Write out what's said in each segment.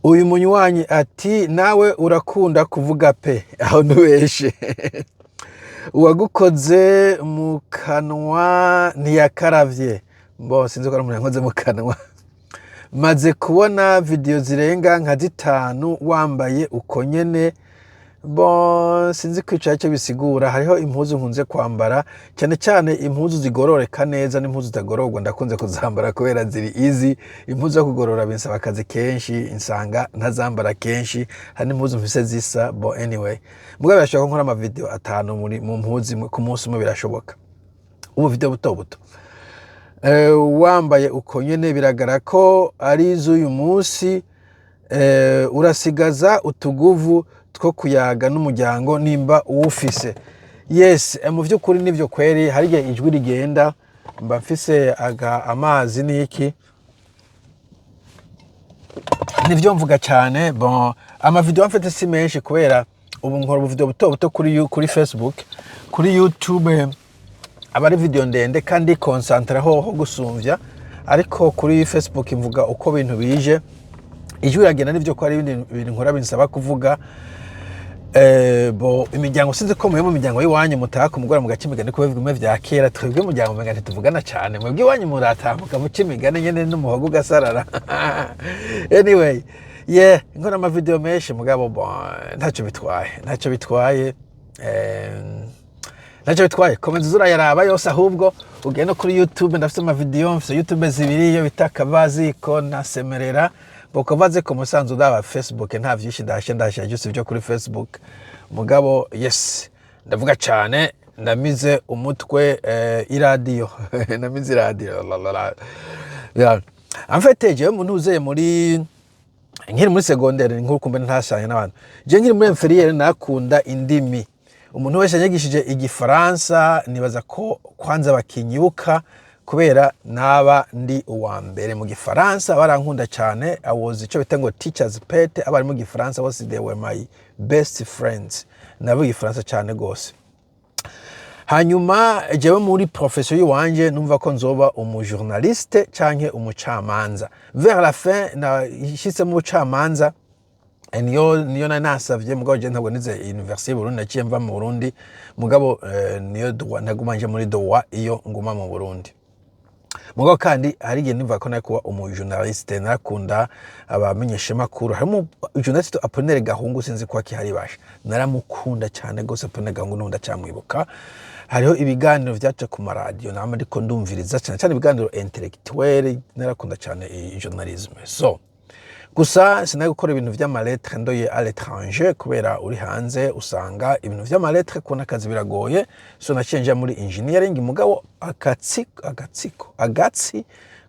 Uyu munywanyi ati: "Nawe urakunda kuvuga pe, aho ntubeshe. Uwagukoze mu kanwa ntiyakaravye." Bo sinzi ko ari umuntu yankoze mu kanwa. Maze kubona video zirenga nka zitanu wambaye uko nyene. Bon, sinzi ko ico aricyo bisigura. Hariho impuzu nkunze kwambara cyane cyane, impuzu zigororeka neza n'impuzu zitagororwa ndakunze kuzambara kubera ziri easy. Impuzu zo kugorora binsaba akazi kenshi, nsanga ntazambara kenshi. Hari n'impuzu mfise zisa. Bon, anyway, mugabo birashoboka ko nkora amavideo atanu muri mu mpuzu imwe ku munsi umwe, birashoboka, ubu video buto buto. Wambaye uko nyene biragaragara ko ari iz'uyu munsi. Urasigaza utuguvu two kuyaga n'umuryango nimba uwufise. Yes, mu vy'ukuri nivyo kweri, hari igihe ijwi rigenda, mba mfise aga amazi n'iki, nivyo mvuga cyane. Bon, amavideo mfite si menshi kubera ubu nkora ubuvideo buto buto kuri Facebook. Kuri YouTube aba ari video ndende kandi concentra ho gusumvya, ariko kuri Facebook mvuga uko bintu bije, ijwi riragenda. Nivyo ko hari ibindi bintu nkora binsaba kuvuga. Bo imiryango, sinzi ko muye mu miryango y'iwanyu mutaha ku mugoroba mugaca imigani, kuko bimwe vya kera. Twebwe umuryango umenga ntituvugana cyane. Mwebwe iwanyu murataha muca imigani nyene n'umuhogo ugasarara. Anyway, yeah, nkora amavideo menshi, mugabo bon, ntacyo bitwaye, ntacyo bitwaye, ntacyo bitwaye. Komeza uza urayaraba yose, ahubwo ugende no kuri YouTube. Ndafite amavideo, mfite YouTube zibiri, iyo bita Kavaziko na Semerera. Bo Kavaziko musanzwe udaba Facebook, nta vyinshi ndashe byose byo kuri Facebook. Mugabo yes, ndavuga cyane, ndamize umutwe, iradiyo, ndamize iradiyo la, la, la. Yeah. En fait, jewe umuntu uzeye muri nkiri muri secondaire, nkuru kumbe ntasanye n'abantu, je nkiri muri inférieure nakunda indimi. Umuntu wese yanyigishije igifaransa nibaza ko kwanza bakinyibuka kubera naba ndi uwa mbere mu gifaransa, barankunda cyane. I was icyo bita ngo teacher's pet. Abari mu gifaransa bose, they were my best friends. Navuga igifaransa cyane gose. Hanyuma jewe muri profession yiwanje numva ko nzoba umujournaliste canke umucamanza. Vers la fin nashitse mu bucamanza, niyo nari nasavye. Mugabo je ntabwo nize université y'Uburundi, naciye mva mu Burundi. Mugabo niyo droit, ntaguma nje muri droit iyo nguma mu Burundi. Mugabo kandi hari igihe numva ko nari kuba umujournaliste, narakunda abamenyeshamakuru. Harimo journaliste Apollinaire Gahungu, sinzi ko akihari basha, naramukunda cyane gose Apollinaire Gahungu, n'ubu ndacyamwibuka. Hariho ibiganiro vyaca ku maradiyo nama ndiko ndumviriza, cyane cyane ibiganiro intellectuel. Narakunda cyane journalisme. So gusa sinari gukora ibintu vy'amalettres ndoye à l'étranger, kubera uri hanze usanga ibintu vy'amalettres kubona akazi biragoye. So naciye nja muri engineering. Mugabo agatsiko agatsi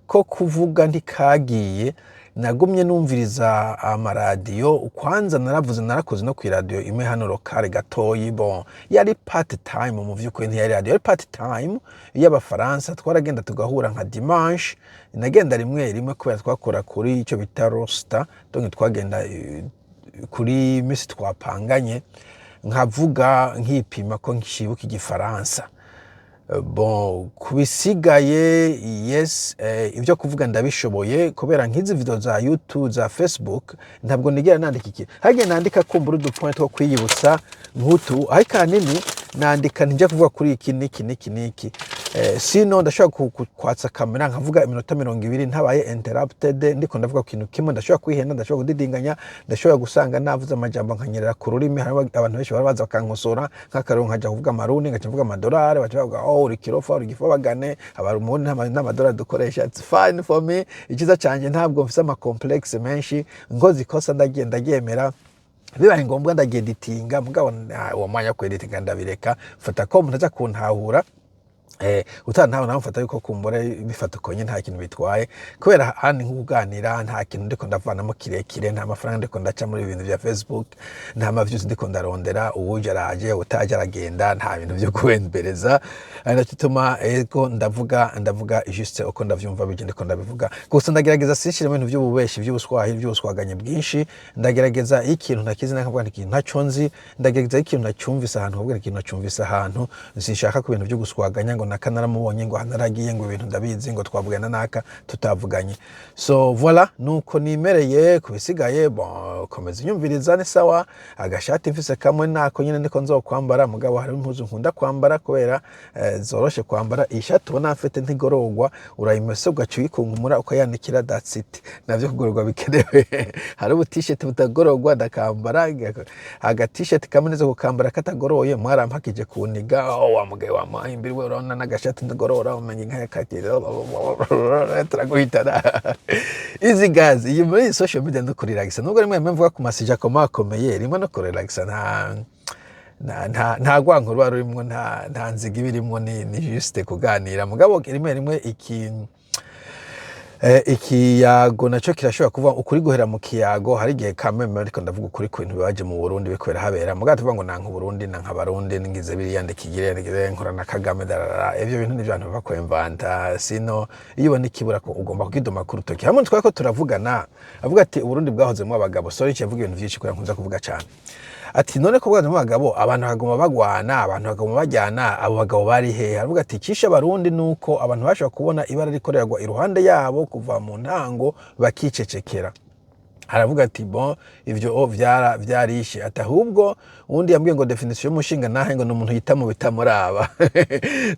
ko kuvuga ntikagiye, nagumye numviriza amaradiyo. Kwanza naravuze, narakoze no kw'iradiyo imwe hano locale gatoyi. Bon, yari part time mu vy'ukuri, ntiyari radiyo, yari part time y'abafaransa. Twaragenda tugahura nka dimanche, nagenda rimwe rimwe kubera twakora kuri icyo bita roster, donc twagenda kuri misi twapanganye, nkavuga nkipima ko nkibuka igifaransa. Bon, ku bisigaye, yes, ibyo kuvuga ndabishoboye, kubera nk'izi video za YouTube, za Facebook, ntabwo nigera nandika iki. Hagiye nandika kumbura udupoint two kwiyibutsa nk'utu, ariko ahanini nandika ntijya kuvuga kuri iki n'iki n'iki n'iki. Sino ndashobora kwatsa kamera nkavuga iminota 20 ntabaye interrupted, ndiko ndavuga ku kintu kimwe. Ndashobora kwihenda, ndashobora kudidinganya, ndashobora gusanga navuze amajambo nkanyerera ku rurimi. Hari abantu benshi baba baza bakankosora, nk'akarero nkaja kuvuga amarundi, ngaca mvuga amadolari, baca bavuga: "Oh, uri kirofa, uri gifobagane." Abarundi n'amadolari dukoresha. It's fine for me. Icyiza canje ntabwo mfise amacomplexe menshi. Nkoze ikosa ndagenda ndaryemera, bibaye ngombwa ndageditinga. Mugabo uwo mwanya wo kweditinga ndabireka, mfata ko umuntu aza kuntahura. Utantaho nawe mfata yuko kumbura bifata uko nyene, nta kintu bitwaye, kubera handi nko kuganira nta kintu ndiko ndavanamo kirekire, nta mafaranga ndiko ndaca muri ibintu vya Facebook, nta ma views ndiko ndarondera. Uwuje araje, utaje aragenda, nta bintu vyo kuwembereza. Ari nacyo gituma ego ndavuga juste uko ndavyumva bije, ndiko ndabivuga. Gusa ndagerageza sinshire mu bintu vy'ububeshi, vy'ubuswahili, vy'ubuswaganye bwinshi. Ndagerageza iyo ikintu ntakizi nkavuga nti ikintu ntaco nzi. Ndagerageza iyo ikintu nacyumvise ahantu nkavuga ikintu nacyumvise ahantu. Sinshaka ku bintu vyo guswaganya ngo Naka naramubonye, ngo naragiye, ngo ibintu ndabizi, ngo twavugana naka tutavuganye. So voilà, nuko nimereye. Kubisigaye, bon, komeza unyumviriza, ni sawa. Agashati mfise kamwe, nako nyene niko nzokwambara, mugabo hari impuzu nkunda kwambara kubera zoroshe kwambara. Iyi shati ubona mfite ntigororwa, urayimesa, ugaca uyikunkumura, ukayanikira, that's it. Navyo kugororwa bikenewe. Hari ubu t-shirt butagororwa, ndakambara aga t-shirt kamwe neza kukambara katagoroye. Mwarampakije kuniga, oh, wa mugaye wa muhimbiri we, urabona n'agashati ndagorora, umenye nk'ayakati turaguhitana. Easy guys, iyi muri social media no kurelaxa, nubwo rimwe rimwe mvuga ku ma sujets akomakomeye, rimwe no kurelaxa. Nta rwanko ruba rurimwo, nta nziga iba irimwo, ni juste kuganira. Mugabo rimwe rimwe iki ikiyago naco kirashobora kuva ukuri guhera mu kiyago. Hari igihe kameme ariko ndavuga ukuri ku bintu bibaje mu Burundi biriko birahabera, mugabo tuvuga ngo nanka Burundi, nanka Abarundi, ngize biriya, ndikigire, ngize nkora na Kagame, darara. Ivyo bintu nivyo abantu bava kwemvanta. Sino iyo ubona ikibura ko ugomba kukidoma ku rutoki. Hamwe twako turavugana, avuga ati Uburundi bwahozemwo abagabo. Sorry, avuga ibintu vyinshi kubera nkunze kuvuga cane. Ati none ko bwahozemwo abagabo, abantu baguma bagwana, abantu baguma bajyana, abo bagabo bari hehe? Aravuga ati icishe Abarundi nuko abantu bashobora kubona ibara rikorerwa iruhande yabo kuva mu ntango bakicecekera. Aravuga ati bon, ivyo o vyara vyarishe. Ati ahubwo uwundi yambwiye ngo définition y'umushinga nahe ngo ni umuntu yita mu bitamuraba.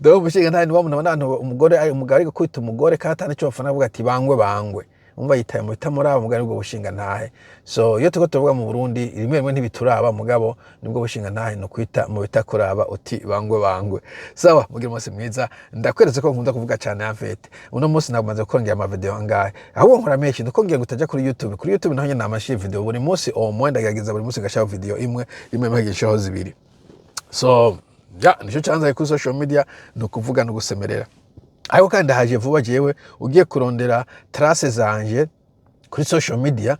Donc umushinga ntahe ni wa muntu abona abantu, umugore umugabo ari gukubita umugore kandi atana ico bafana, avuga ati bangwe bangwe. Umva, yitaye mu bitamuraba, mugabo nibwo bushinga ntahe. So iyo turiko tuvuga mu Burundi, rimwe rimwe ntibituraba, mugabo nibwo bushinga ntahe, no kwita mu bitakuraba uti bangwe bangwe. Sawa, mugira umunsi mwiza. Ndakweretse ko nkunda kuvuga cyane. En fait, uno munsi namaze kongera ama video angahe? Ahubwo nkora menshi, nuko ngiye ngo kuri YouTube. Kuri YouTube naho nyene namashira video buri munsi au moins, ndagerageza buri munsi ngashiraho video imwe, rimwe mpagishaho zibiri. So ya nico canzaye kuri social media, ni ukuvuga no gusemerera. Ariko kandi ndahaje vuba jewe. Ugiye kurondera traces zanje kuri social media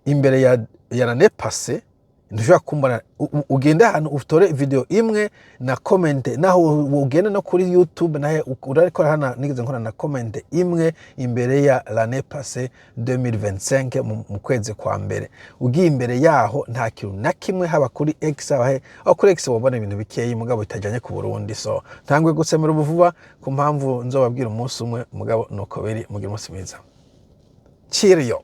imbere ya l'année passée, ntushobora kumbona. Ugende ahantu utore video imwe na comment, naho ugende no kuri YouTube nahe urarikora hana nigeze nkora na comment imwe imbere ya l'année passée 2025 mu kwezi kwa mbere. Ugiye imbere yaho nta kintu na kimwe, haba kuri X, haba he. Aho kuri X wabona ibintu bikeyi mugabo bitajanye ku Burundi. So ntangwe gusemera ubu vuba ku mpamvu nzobabwira umunsi umwe, mugabo nuko biri. Mugira umunsi mwiza, cheerio.